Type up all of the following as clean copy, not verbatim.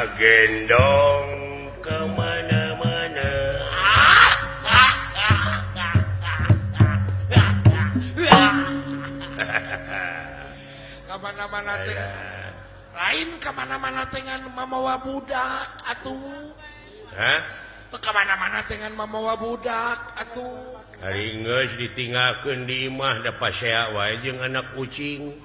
Kagendong kemana-mana. Kemana-mana teh lain kemana-mana dengan mamawa budak atuh. Hah? Kemana-mana dengan mamawa budak atuh. Hari geus ditinggalkeun di imah da pasea wae jeung anak kucing.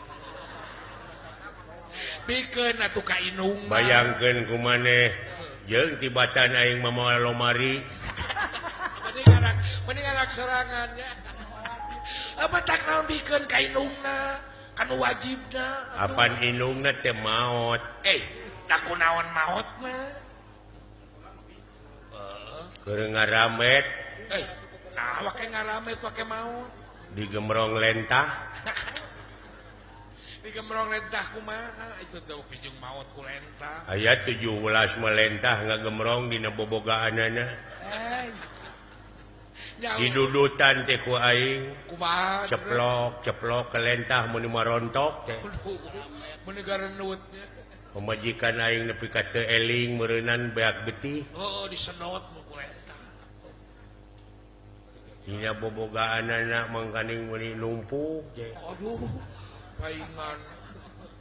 Bikeun atuh ka indung. Bayangkeun ku maneh jeung tibatan aing mamawa lomari. Mending anak sorangan nya. Apa tak naon bikeun ka indungna? Kan wajibna. Apan indungna teh maot. Da kunaon maotna? Keur ngaramet. Nah wake ngaramet wake maot. Digemrong lentah. Digemrong lentah kumaha? Itu teh jeung maot ku lentah. Aya 17 melentah ngagemrong dina bobogaanana. Didudutan teh ku aing. Kumaha? Ceplok, ceplok ke lentah mun marontok teh. Mun gareunut nya. Pamajikan aing nepi ka teu eling meureunnan beak betih. Heuh, disedot ku lentah. Dina bobogaanana mangkaning meuni numpuk teh. Aduh, paingan.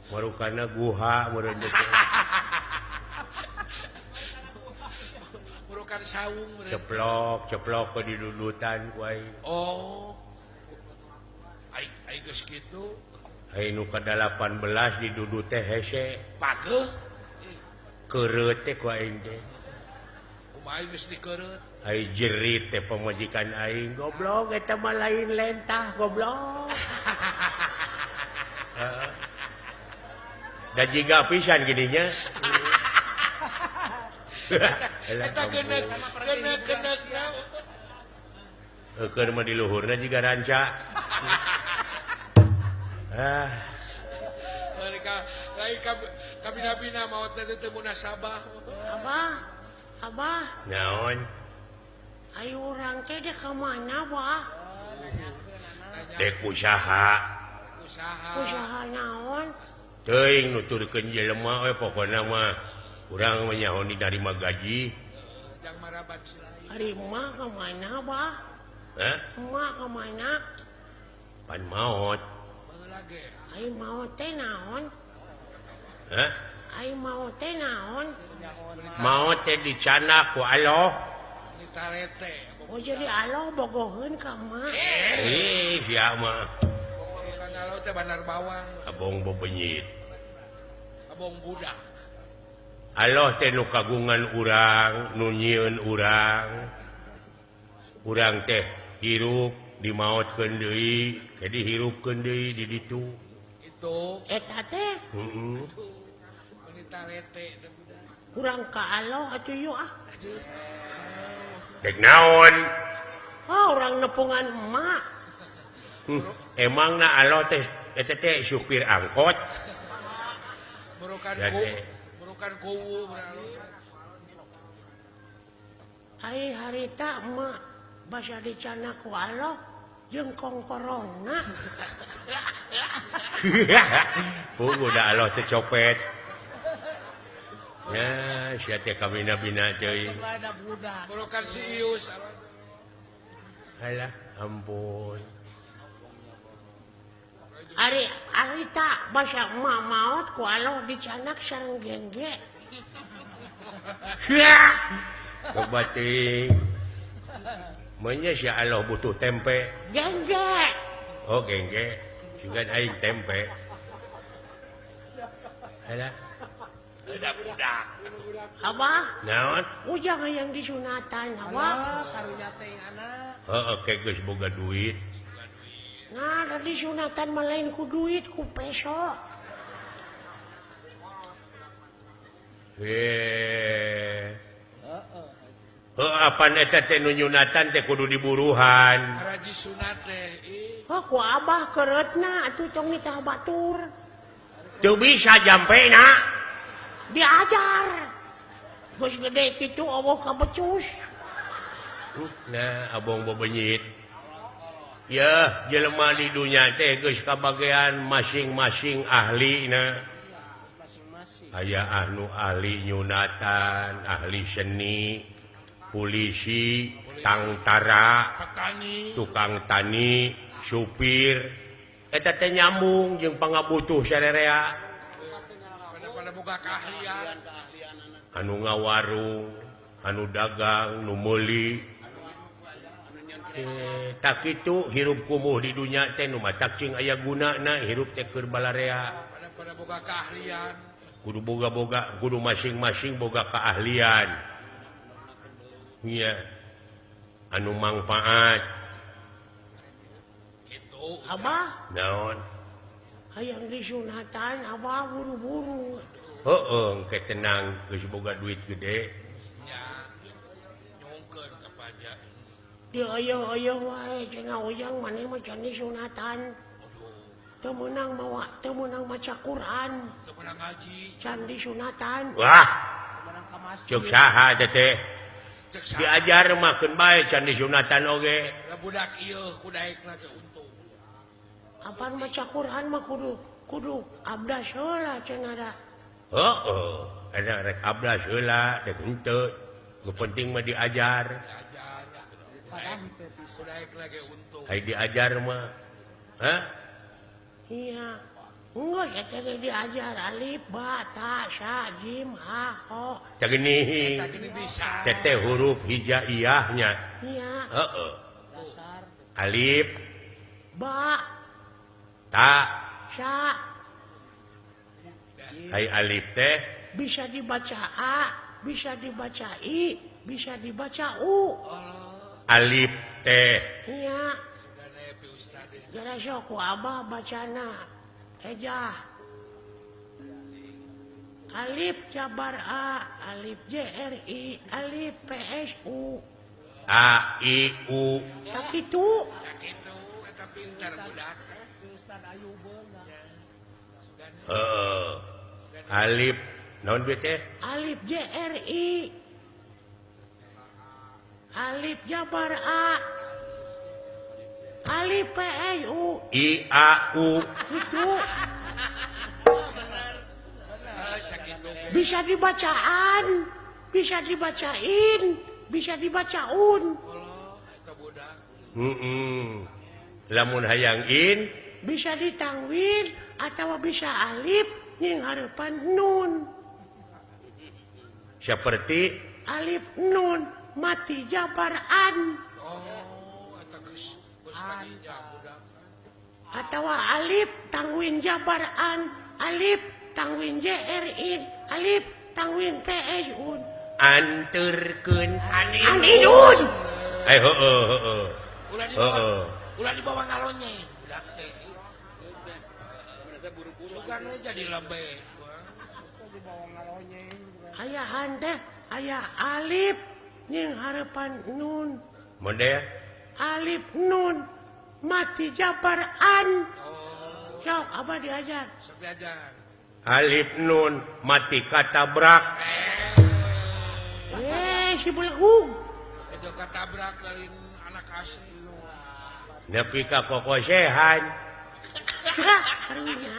Marukana guha meureun teh. Marukan saung meureun. Ceplok, ceplok ke didudutan ku aing. Oh. Aing aing geus kitu. Aing nu ka-18 didudut teh hese. Pageuh. Keureut teh ku aing teh. Kumaha geus dikeureut? Ai jerit teh pamajikan aing, goblok eta mah lain lentah goblok. Heeh. Da jiga pisan gininya. Eta geuneuk geuneuk geuneuk. Heukeun mah di luhurna jiga ranca. Ah. Lain kabina-bina maot teh teu munasabah. Abah, abah. Naon? Ayo urang teh dek ka mana, Bah? Dek usaha. Usaha. Usaha naon? Teuing nuturkeun jelema we pokona mah urang mah nyaho dinarima gaji. Jang maraban si lain. Ari emak ka mana, Bah? Hah? Emak ka mana? Pan maot. Baheula ge. Ai maot teh naon? Hah? Ai maot teh naon? Maot teh dicanak ku Allah. Oh jadi Allah bogoheun ka emak. Ih, sia mah. Bukan Allah teh bandar bawang. Abong bebenyit. Abong budak. Allah teh nu kagungan urang, nu nyieun urang. Urang teh hirup dimaotkeun deui, ke dihirupkeun deui di ditu. Itu. Eta teh. Heeh. Meuni talete teh budak. Urang ka Allah atuh yeuh ah. Aduh. Dek naon? Oh, urang nepungan emak. Emangna Allah teh eta teh supir angkot. Burukan ku, burukan kuwu Ai harita emak basa dicana ku Allah jeung kongkorongna. Puguh da Allah teh copet. Nah, sia teh kabina-bina teuing. Burukan si Ius. Alah, ampun. Ari harita basa emak maot ku Allah dicanak sareng gengge. Coba teuing. Meunya sia Allah butuh tempe. Gengge. Oh, gengge. Sugan aing tempe. Alah. Budak-budak. Abah. Naon? Ujang hayang disunatan, abah. Karunya teh anak. Heeh, ke geus boga duit. Nah, da disunatan mah lain ku duit, ku peso. Heeh, apan eta teh nu nyunatan teh kudu diburuhan. Raji sunat teh. Oh, ku abah keureutna atuh tong nitah batur. Teu bisa jampena. Diajar. Geus gede kitu eueuh kabecus. Nah, abong bebenyit. Ya, jelema di dunya teh geus kabagean masing-masing ahlina. Aya anu ahli nyunatan, ahli seni, polisi, tangtara, petani, tukang tani, supir. Eta teh nyambung jeung pangabutuh sarerea. Pada boga keahlian. Anu ngawarung, anu dagang, nu meuli. Tak kitu hirup kumuh di dunya teh nu matak cing aya gunana hirup teh keur balarea. Pada boga keahlian. Kudu boga-boga, kudu masing-masing boga keahlian. Iya. Anu mangfaat. Kitu. Abah, naon? Hayang disunatan abah buru-buru. Heeh, engke tenang geus boga duit gede. Nya. Nyungkeun ka pajak. Di ayo-ayo wae cenah ujang maneh mah can disunatan. Teu meunang mawa, teu meunang maca Quran, teu meunang ngaji, can disunatan. Wah, Teu meunang ka masjid. Cek saha teh teh? Cek saha? Diajar mah keun bae can disunatan oge. Da budak ieu ku daekna ge untung. Apan maca Quran mah kudu kudu abdas heula cenah da. Heeh, eta rek abdas heula rek henteu. Nu penting mah diajar. Diajar. Ku daekna ge untung. Ai diajar mah. Hah? Iya. Enggeus eta ge diajar alif ba ta sa jim ha ho. Tah geuning. Eta geuning bisa. Teteh huruf hijaiyahnya. Iya. Heeh. Dasar. Alif ba ta sa. Hai alif teh bisa dibaca a, bisa dibaca i, bisa dibaca u. Alif teh. Iya. Gara sok ku abah bacana ejah. Alif jabar a, alif j r i, alif p s u. A i u. Tak kitu. Tak kitu eta pintar budak. Ustad Ayubeuna. Heeh. Alif naon duit teh? Alif J R I. Alif jabar a. Alif P S U. I A U. Itu. Bisa dibacaan, bisa dibacain, bisa dibacaun. Lamun hayang in bisa ditangwin atau bisa alif jeung harepan nun. Seperti alif nun mati jabaran. Oh, eta geus geus kadinya budak. Atau alif tangwin jabaran, alif tangwin jrin, alif tangwin psun. Anterkeun aninun. Eh heueuh heueuh. Ulah dibawa, ulah dibawa ngalonye budak teh. Sugan we jadi lebe. Ayahan teh aya alif jeung harepan nun. Model alif nun mati jabaran. Oh. Sok abah diajar. Sok diajar. Alif nun mati katabrak. Si belegug. Itu katabrak dari anak asli. Nepi ka kokosehan. Karunya.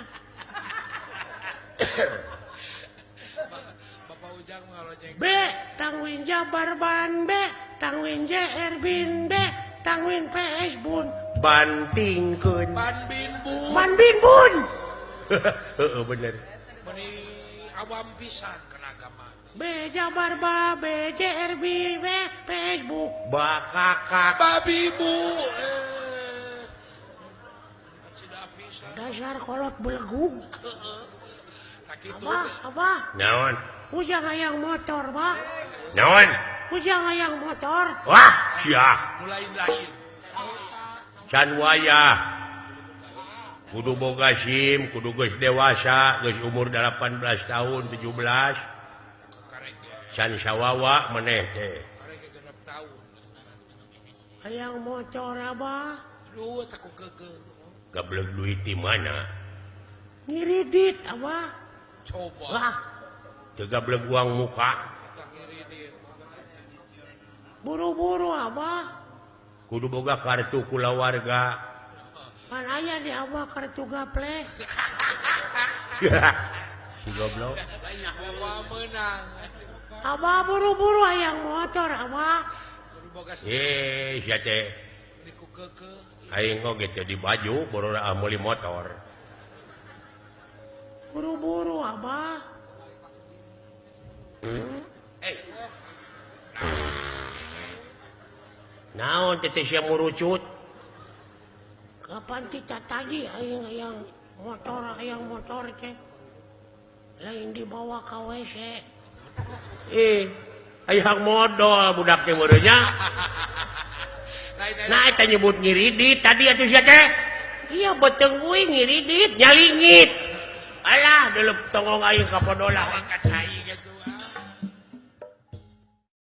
Bapak Ujang ngalonyeng. B tangwin jabar ban B tangwin JR bin B tangwin PS bun. Bantingkeun. Ban bin bun. Ban bin bun. Heeh bener. Meni awam pisan kana agama. B jabar ba B J R B B P S bu. Bakakak. Babi bu. Dasar kolot belegug. Abah, abah. Naon? Ujang hayang motor, bah. Naon? Ujang hayang motor. Wah, sia. Mulai lain. Can wayah. Kudu boga SIM, kudu geus dewasa, geus umur 18 tahun, 17. Can sawawa maneh teh. Hayang motor, abah. Duh, takut keukeuh. Gablek duit di mana? Ngiridit, abah. Coba. Wah. Teu gablek uang muka. Buru-buru, abah. Kudu boga kartu kulawarga. Pan aya di abah kartu gaple. Si goblok. Bawa menang. Abah buru-buru hayang motor abah. Eh, sia teh. Aing oge teh di baju boro meuli motor. Buru-buru abah. Eh. Naon teh sia murucut? Kapan kita tadi aing hayang motor teh. Lain dibawa ka WC. Eh, hayang modal budak teh meureunnya. Nah, eta nyebut ngiridit tadi atuh sia teh. Iya beuteung uing ngiridit nyalingit. Alah, delep tongong aing ka podolah. Ka cai gitu.